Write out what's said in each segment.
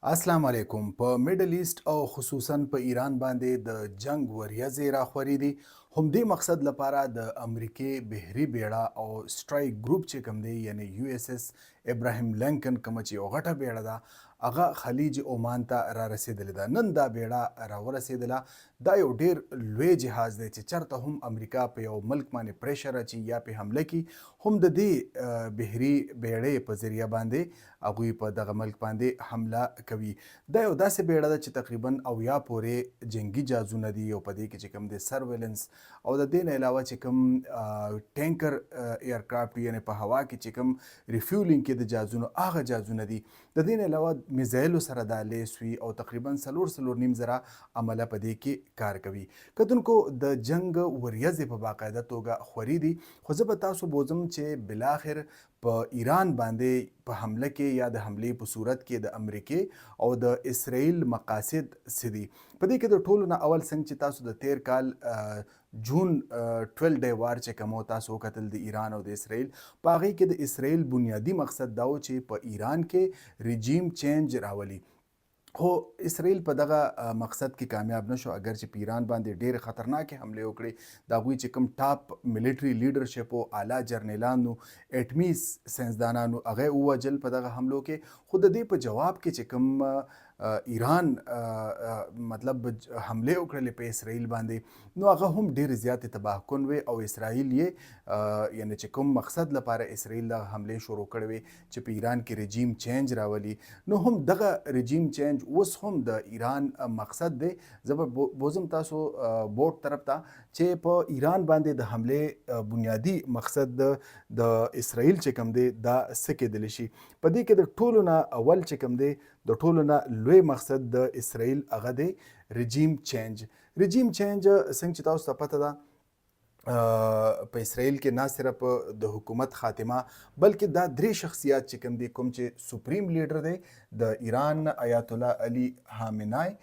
اسلام علیکم په میډل ایسټ او خصوصا په ایران باندې د جنګ وریځې راخورې دي. همدې مقصد لپاره د امریکې بحري بیړه او سټرایک ګروپ چې کوم دی، یعنی یو ایس ایس ابراهیم لینکن، کومه چې یو غټه بیړه ده، هغه خلیج عمان ته را رسیدلې ده. نن دا بیړه راورسیدله. دا یو ډیر لوی جهاز دی چې چرته هم امریکا په یو ملک باندې پریشر اچي یا په حمله کی، هم د دې بحري بیړې په ذریعه باندې هغوی په دغه ملک باندې حمله کوي. دا یو داسې بیړه ده چې تقریبا 70 پورې جنګي جهازونه دي او په دې کې چې کوم دی سرویلنس او د دې نه علاوه چې کوم ټینکر ایرکرافټ، یعنی په هوا کې چې کوم ریفیولینګ کې د جهازونو هغه جهازونه دي. د دې نه علاوه میزایلو سره دا لیس وي او تقریبا 4، 4.5 زره عمله په دې کې کار کوي. کتونکو، د جنګ وریځې په باقاعده توګه خوري دي، خو زه به تاسو بوزم چې بالاخر په ایران باندې په حمله کې یا د حملې په صورت کې د امریکې او د اسرائیل مقاصد څه دي. په دې کې د ټولو نه اول، څنګه چې تاسو د تیر کال جون 12 ډے وار چې کوم تاسو وکتل د ایران او د اسرائیل، په هغې کې د اسرائیل بنیادی مقصد دا و چې په ایران کې رژیم چینج راولي، خو اسرائیل په دغه مقصد کې کامیاب نشو، اگر چې په ایران باندې ډېر خطرناکې حملې وکړې. د هغوی چې کوم ټاپ ملټري لیډرشپ او اعلی جرنیلانو، اټمي ساينسدانانو، هغه ووجل په دغه حملو کې. خو د دې په جواب کې چې کوم ایران مطلب حمله وکړلې په اسرائیل باندې، نو هغه هم ډېر زیاتې تباه کن وي او اسرائیل یې یعنی چې کوم مقصد لپاره اسرائیل دغه حملې شروع کړې وي چې په ایران کې رژیم چینج راولي، نو هم دغه رژیم چینج اوس هم د ایران مقصد دی. زه به بوزم تاسو بورډ طرف ته چې په ایران باندې د حمله بنیادی مقصد د اسرائیل چې کوم دی، دا څه کېدلی شي. په دې کې د ټولو نه اول چې کوم دی، د ټولو نه لوی مقصد د اسرائیل هغه دی رژیم چینج. رژیم چینج، څنګه چې تاسو ته پته ده، په اسرائیل کې نه صرف د حکومت خاتمه، بلکې دا درې شخصیات چې کوم دي، کوم چې سپریم لیډر دی د ایران آیت الله علی خامنای،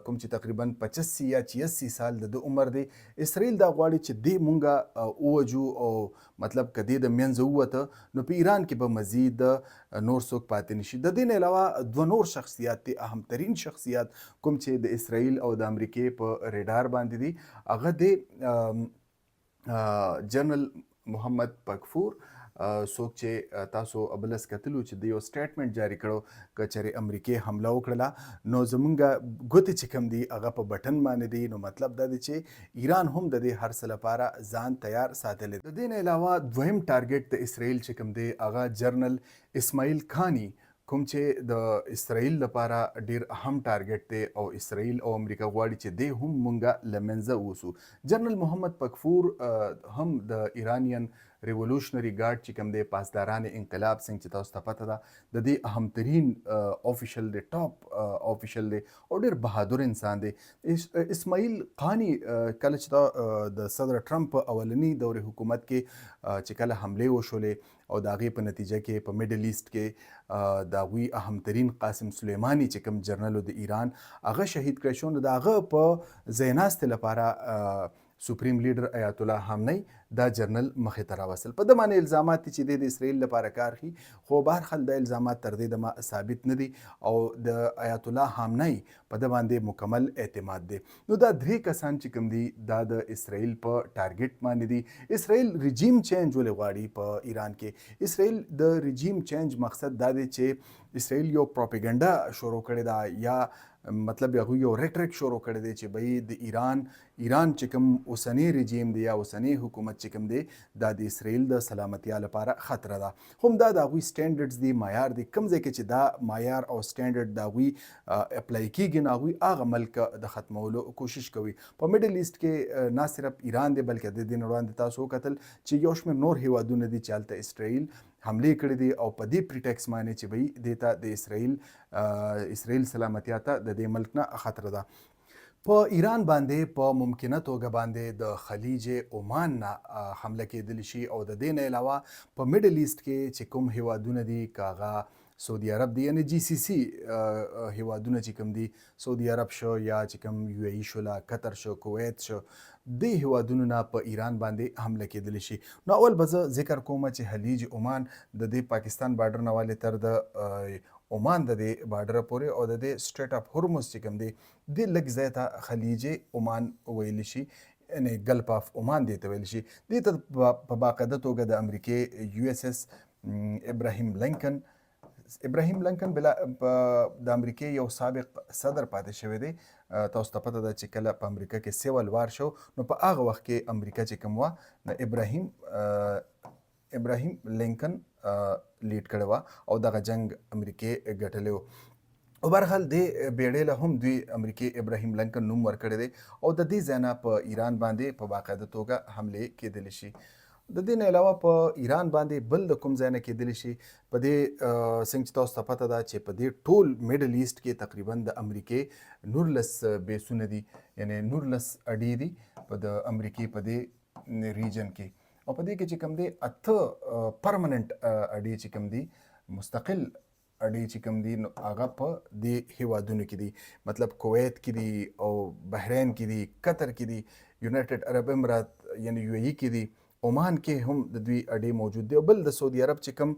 کوم چې تقریبا 85 یا 86 سال د عمر دی، اسرائیل دا غواړي چې دی مونږه اوجو او مطلب کدی د منځه ووته، نو په ایران کې به مزید نور څوک پاتې نشي. د دې نه علاوه دوه نور شخصیات دي، اهم ترین شخصیات، کوم چې د اسرائیل او د امریکې په ریډار باندې دي. هغه دی جنرال محمد پکفور، څوک چې تاسو ابلس کتلو چې د یو سټیټمنټ جاری کړو که چېرې امریکې حمله وکړله، نو زمونږ ګوتې چې کوم دي، هغه په بټن باندې دي. نو مطلب دا دی چې ایران هم د دې هر څه لپاره ځان تیار ساتلی. د دې نه علاوه دویم ټارګټ د اسرائیل چې کوم دی، هغه جنرال اسماعیل کانی، کوم چې د اسرائیل لپاره ډیر اهم ټارګټ دی او اسرائیل او امریکا غواړي چې دی هم مونږه لمنځه وسو. جنرال محمد پکفور هم د ایرانین ریولوشنري ګارډ چې کوم دی، پاسداران انقلاب، څنګه چې تاسو ته پته ده، د دې اهم ترین آفیشل دی، ټاپ آفیشل دی او ډیر بهادر انسان دی. اسماعیل قانی کله چې د صدر ټرمپ په اولنی دور حکومت کې چې کله حمله وشولې او د هغې په نتیجه کې په میډل ایست کې د هغوی اهم ترین قاسم سلیمانی چې کوم جنرال د ایران، هغه شهید کړی شو، نو د هغه په ځایناستې لپاره سپریم لیډر ایات الله خامنه‌ای دا جنرال مخې ته راوستل. په ده باندې الزامات دي چې دی د اسرائیل لپاره کار کوي، خو بهرحال دا الزامات تر دې دمه ثابت نه دي او د ایات الله خامنه‌ای په ده باندې مکمل اعتماد دی. نو دا درې کسان چې کوم دي، دا د اسرائیل په ټارګټ باندې دي. اسرائیل رژیم چینج ولې غواړي په ایران کې؟ اسرائیل د رژیم چینج مقصد دا دی چې اسرائیل یو پروپاګاندا شروع کړې ده، یا مطلب هغوی یو ریټریک شروع کړی دی چې به د ایران چې کوم اوسنی رژیم دی یا اوسنی حکومت چې کوم دی، دا د اسرائیل د سلامتیا لپاره خطر ده. هم دا د هغوی سټانډرډز دی، معیار دی. کوم ځای کې چې دا معیار او سټانډرډ د هغوی اپلای کیږي، نو هغوی هغه ملک د ختمولو کوشش کوي. په میډل ایست کې نه صرف ایران دی، بلکې د دې نه وړاندې تاسو وکتل چې یو شمېر نور هیوادونه دي چې هلته اسرائیل حملې کړې دي او په دې پریټیکس باندې چې به دې ته د اسرائیل سلامتیا ته د دې ملک نه خطر ده. په ایران باندې په ممکنه توګه باندې د خلیج عمان نه حمله کېدلی شي او د دې نه علاوه په میډل ایست کې چې کوم هیوادونه دي، که هغه سعودي عرب دی، یعنی جی سی سی هیوادونه چې کوم دي، سعودي عرب شو یا چې کوم یو ای شو، لا قطر شو، کویت شو، دې هیوادونو نه په ایران باندې حمله کېدلی شي. نو اول به زه ذکر کوم چې خلیج عمان، د دې پاکستان بارډر نه والې تر د عمان د دې بارډر پورې او د دې سټریټ اف هرمز چې کوم دی دې لږ ځای ته خلیج عمان ویل شي، یعنی ګلف اف عمان دې ته ویل شي. دې ته په باقاعده توګه د امریکې یو اس اس ابراهیم لنکن، ابراهیم لنکن بلا د امریکې یو سابق صدر پاتې شوی دی. تاسو ته پته ده چې کله په امریکا کې سیول وار شو نو په هغه وخت کې امریکا چې کوم وه نو ابراهیم لینکن لیډ کړی وه او دغه جنگ امریکې ګټلی و. او برحال دې بیړې له هم دوی امریکې ابراهیم لنکن نوم ورکړی دی او د دې ځای نه په ایران باندې په باقاعده توګه حملې کېدلی شي. د دې نه علاوه په ایران باندې بل د کوم ځای نه کېدلی شي؟ په دې څنګه چې تاسو ته پته ده چې په دې ټول میډل ایسټ کې تقریبا د امریکې 19 بیسونه دي، یعنی 19 اډې دي په د امریکې په دې ریجن کې، او په دې کې چې کوم دی 8 پرمننټ اډې چې کوم دي، مستقل اډې چې کوم دي، نو هغه په دې هیوادونو کې دي، مطلب کویت کې دي او بحرین کې دي، قطر کې دي، یونایټډ عرب امارات یعنی یو ای کې دي، عمان کې هم د دوی اډې موجود دي، او بل د سعودي عرب چې کوم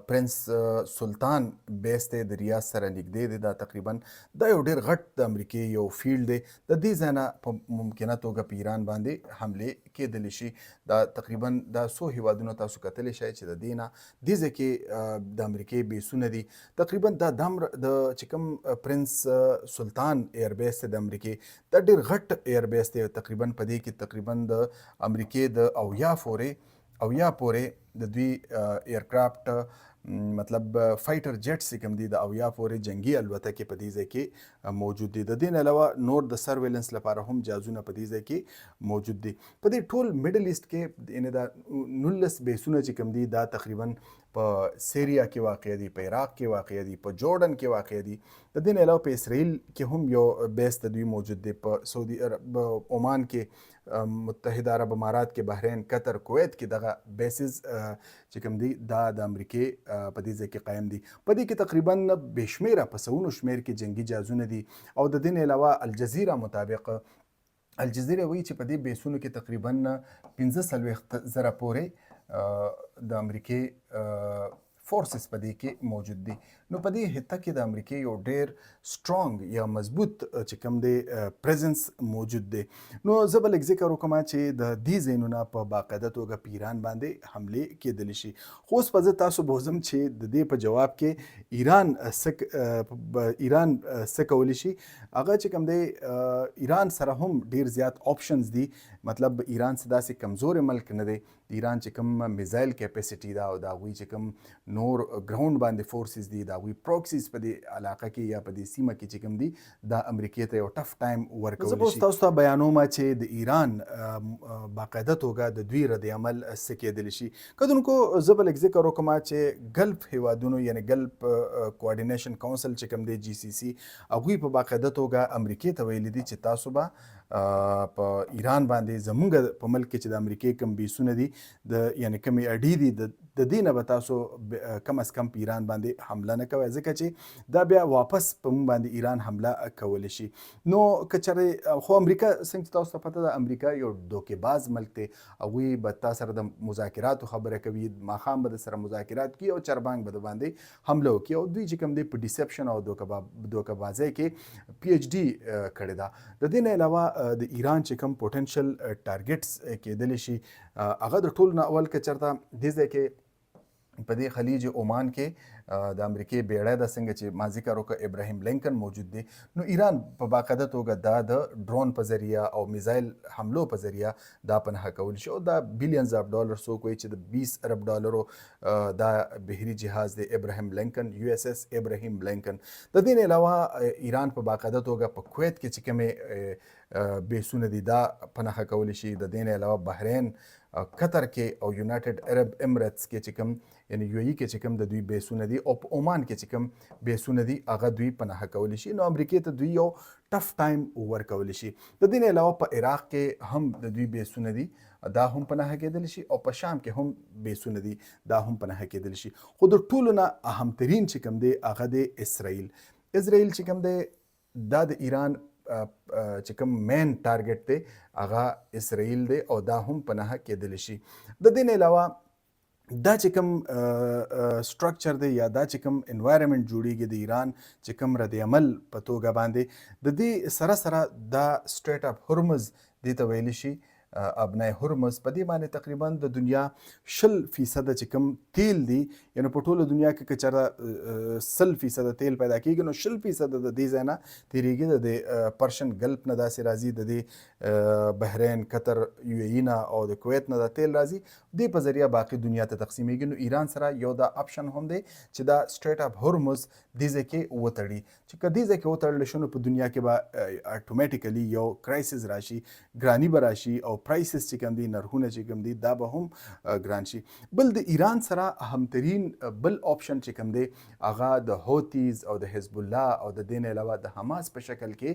پرنس سلطان بیس دی د ریاض سره نږدې دی، دا تقریبا دا یو ډیر غټ د امریکې یو فیلډ دی. د دې ځای نه په ممکنه توګه په ایران باندې حملې کېدلی شي. دا تقریبا دا څو هیوادونه تاسو کتلی شئ چې د دې نه دې ځای کې د امریکې بیسونه دي. تقریبا دا دمر د چې کوم پرنس سلطان ایر بیس دی د امریکې، دا ډیر غټ ایر بیس دی. تقریبا په دې کې تقریبا د امریکې د 70 پورې د دوی ایرکرافټ، مطلب فایټر جیټس کوم دي، د 70 پورې جنگي الوتکې په دې ځای کې موجود دي. د دې نه علاوه نور د سرویلنس لپاره هم جهازونه په دې ځای کې موجود دي. په دې ټول میډل ایست کې یعنی دا 19 بیسونه چې کوم دي، دا تقریبا په سیریا کې واقع دي، په عراق کې واقع دي، په جورډن کې واقع دي. د دې نه علاوه په اسرائیل کې هم یو بیس د دوی موجود دی، په سعودي عرب، عمان کې، متحده عرب امارات کې، بحرین، قطر، کویت کې دغه بیسز چې کوم دي دا د امریکې په دې ځای کې قایم دي. په دې کې تقریبا بې شمېره په سوونو شمېر کې جنگي جهازونه دي. او د دې نه علاوه الجزیره مطابق، الجزیره وایي چې په دې بیسونو کې تقریبا 45,000 پورې د امریکې فورسز په دې کې موجود دي. نو په دې خطه کې د امریکې یو ډیر سترونګ یا مضبوط چې کوم دی پریزنس موجود دی. نو زه به لږ ذکر وکړم چې د دې ځایونو نه په باقاعده توګه په ایران باندې حملې کېدلی شي. خو اوس به زه تاسو بوزم چې د دې په جواب کې ایران څه کولی شي. هغه چې کوم دی ایران سره هم ډیر زیات آپشنز دي، مطلب ایران څه داسې کمزورې ملک نه دی. ایران چې کوم میزایل کیپیسټي ده او د هغوی چې کوم نور ګراوند باندې فورسز دي، د هغوی پروکسیز په دې علاقه کې یا په دې سیمه کې چې کوم دي، دا امریکې ته یو ټف ټایم ورکولی شي. زه به تاسو ته بیانوم چې د ایران باقاعده توګه د دوی رد عمل څه کېدلی شي. کدونکو، زه به لږ ذکر وکړم چې ګلف هیوادونو یعنی ګلف کوارډینیشن کونسل چې کوم دی، جی سی سی، هغوی په باقاعده توګه امریکې ته ویلي دي چې تاسو به په ایران باندې زمونږ په ملک کې چې د امریکې کوم بیسونه دي د یعنی کومې اډې دي، د دې نه به تاسو کم از کم په ایران باندې حمله نه کوئ، ځکه چې دا بیا واپس په مونږ باندې ایران حمله کولی شي. نو که چېرې خو امریکا، څنګه چې تاسو ته پته ده، امریکا یو دوکه باز ملک دی. هغوی به تا سره د مذاکراتو خبره کوي، ماښام به د سره مذاکرات کوي او چربانګ به د باندې حمله وکړي. او دوی چې کوم دی په ډیسپشن او دوکه بازۍ کې پی ایچ ډي کړې ده. د دې نه علاوه د ایران چې کوم پوټنشل ټارګټس کېدلی شي، هغه د ټولو نه اول که چېرته دې ځای کې په دې خلیج عمان کې د امریکې بیړۍ ده، څنګه چې ما ذکر وکړ ابراهیم لینکن موجود دی، نو ایران په باقاعده توګه دا د ډرون په ذریعه او میزایل حملو په ذریعه دا په نښه کولی شي. او دا بیلینز اف ډالر، څوک وایي چې د 20 ارب ډالرو دا بحري جهاز دی ابراهیم لینکن، یو اس اس ابراهیم لینکن. د دې نه علاوه ایران په باقاعده توګه په کویت کې چې کومې بیسونه دي دا په نښه کولی شي. د دې نه علاوه بحرین، قطر کې او یونایټډ عرب امریتس کې چې کوم، یعنی یو ای کې چې کوم د دوی بیسونه دي او په عمان کې چې کوم بیسونه دي، هغه دوی په نښه کولی شي. نو امریکې ته دوی یو ټف ټایم ورکولی شي. د دې نه علاوه په عراق کې هم د دوی بیسونه دي، دا هم په نښه کېدلی شي، او په شام کې هم بیسونه دي، دا هم په نښه کېدلی شي. خو د ټولو نه اهم ترین چې کوم دی هغه دی اسرائیل. اسرائیل چې کوم دی، دا د ایران چې کوم مین ټارګټ دی هغه اسرائیل دی او دا هم په نښه کېدلی شي. د دې نه علاوه دا چې کوم سټرکچر دی یا دا چې کوم انوایرنمنت جوړیږي د ایران چې کوم رد عمل په توګه باندې، د دې سره سره دا سټریټ اف هرمز دې ته ویل شي، ابنای هرمز، په دې باندې تقریبا د دنیا 20% چې کوم تیل دي، یعنی په ټوله دنیا کې که چېرته 100% تیل پیدا کېږي، نو 20% د دې ځای نه تېرېږي، د دې پرشن ګلف نه داسې راځي، د دې بحرین، قطر، یو ای نه او د کویت نه دا تیل راځي، دې په ذریعه باقي دنیا ته تقسیمېږي. نو ایران سره یو دا اپشن هم دی چې دا سټریټ اف هرمز دې ځای کې وتړي، چې که دې ځای کې وتړل شي، نو په دنیا کې به اټومیټیکلی یو کرایسس راشي، ګرانی به راشي او پرایسز چې کوم دي، نرخونه چې کوم دي، دا به هم ګران شي. بل د ایران سره اهمترین بل آپشن چې کوم دی، هغه د هوتیز او د حزب الله او د دې نه علاوه د حماس په شکل کې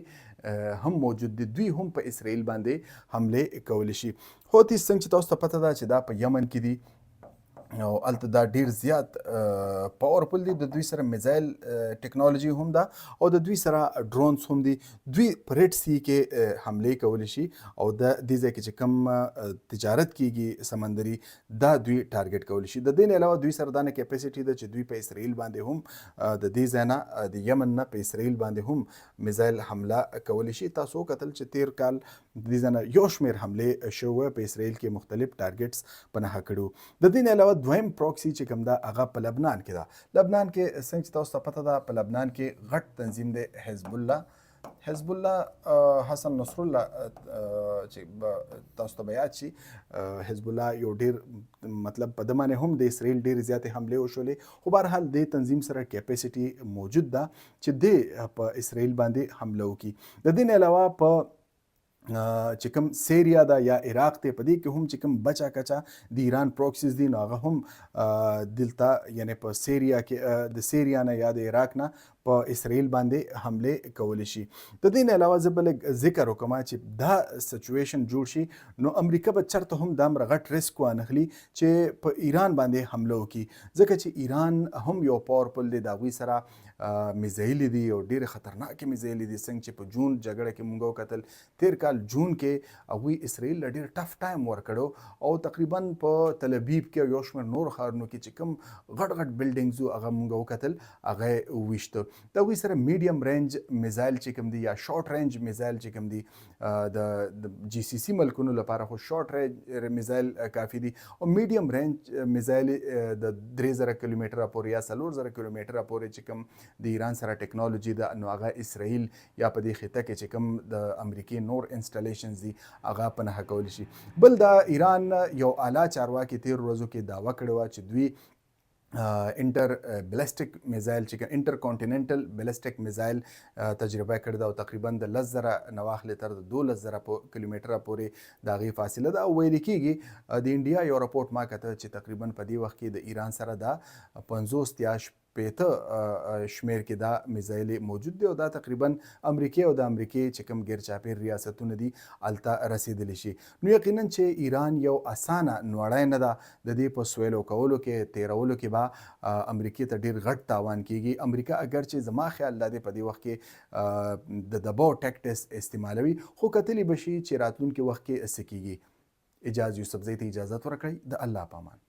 هم موجود دي. دوی هم په اسرائیل باندې حمله کولی شي. هوتیز، څنګه چې تاسو ته پته ده چې دا په یمن کې دي او هلته دا ډیر زیات پاورفل دي. د دوی سره میزایل ټکنالوژي هم ده او د دوی سره ډرونز هم دي. دوی په ریډ سی کې حمله کولی شي او د دې ځای کې چې کوم تجارت کیږي سمندري، دا دوی ټارګټ کولی شي. د دې نه علاوه دوی سره دا نه کیپاسټي ده چې دوی په اسرائیل باندې هم د دې ځای نه، د یمن نه په اسرائیل باندې هم میزایل حمله کولی شي. تاسو کتل چې تیر کال د دې ځای نه یو شمېر حملې شوې، په اسرائیل کې مختلف ټارګټس په نښه کړو. د دې نه علاوه دویم پروکسي چې کوم ده، هغه په لبنان کې ده. لبنان کې، څنګه چې تاسو ته پته ده، په لبنان کې غټ تنظیم دی حزب الله. حزب الله، حسن نصر الله چې تاسو ته به یاد شي، حزب الله یو ډیر مطلب په ده باندې هم د اسرائیل ډیر زیاتې حملې وشولې، خو بهرحال د تنظیم سره کیپاسټي موجود ده چې د په اسرائیل باندې حمله وکړي. د دې نه علاوه په چې کوم سیریا ده یا عراق دی، په دې کې هم چې کوم بچا کچا د ایران پروکسیز دي، نو هغه هم دلته، یعنی په سیریا کې د سیریا نه یا د عراق نه په اسرائیل باندې حمله کولی شي. د دې نه علاوه زه به لږ ذکر وکړم چې دا سچویشن جوړ شي، نو امریکا به چرته هم دامره غټ ریسک وانخلي چې په ایران باندې حمله وکړي، ځکه چې ایران هم یو پاورفل دی. د هغوی سره میزایل دي او ډېر خطرناکې میزایل دي. څنګه چې په جون جګړه کې مونږ وکتل، تیر کال جون کې هغوی اسرائیل له ډېر ټف ټایم ورکړو او تقریبا په تل ابیب کې او یو شمېر نور ښارونو کې چې کوم غټ غټ بلډینګز وو، هغه مونږ وکتل، هغه یې وویشت. د هغوی سره میډیم رینج میزایل چې کوم دي یا شارټ رینج میزایل چې کوم دي، د جی سی سی ملکونو لپاره خو شارټ رینج میزایل کافي دي او میډیم رینج میزایل د 3000 کیلومتره پورې یا 4000 کیلومتره پورې چې کوم د ایران سره ټکنالوژي ده، نو هغه اسرائیل یا په دې خطه کې چې کوم د امریکې نور انسټالیشنز دي، هغه په نښه کولی شي. بل د ایران یو اعلی چارواکي تیر ورځو کې دعوه کړې وه چې دوی انټر بلیسټیک میزایل چې انټر کانټیننټل بلیسټیک میزایل تجربه کړې ده او تقریبا د 10,000 نه واخلې تر 12,000 کیلومتره پورې د هغې فاصله ده. او ویل کېږي، د انډیا یو رپورټ ما کته چې تقریبا په دې وخت کې د ایران سره دا 50 یا 60 شمیر کې دا میزایل موجود دی او دا تقریبا امریکې او د امریکې چې کوم ګیر چاپیر ریاستونه دي، هلته رسیدلی شي. نو یقینا چې ایران یو اسانه نوړی نه ده. د دې په سویلو کولو کې، تیرولو کې به امریکې ته ډیر غټ تاوان کیږي. امریکا اگر چې زما خیال دا دی په دې وخت کې د دباو ټیکټس استعمالوي، خو کتلی به شي چې راتلونکي وخت کې څه کیږي. اجاز یوسفزۍ ته اجازت ورکړئ، د الله په امان.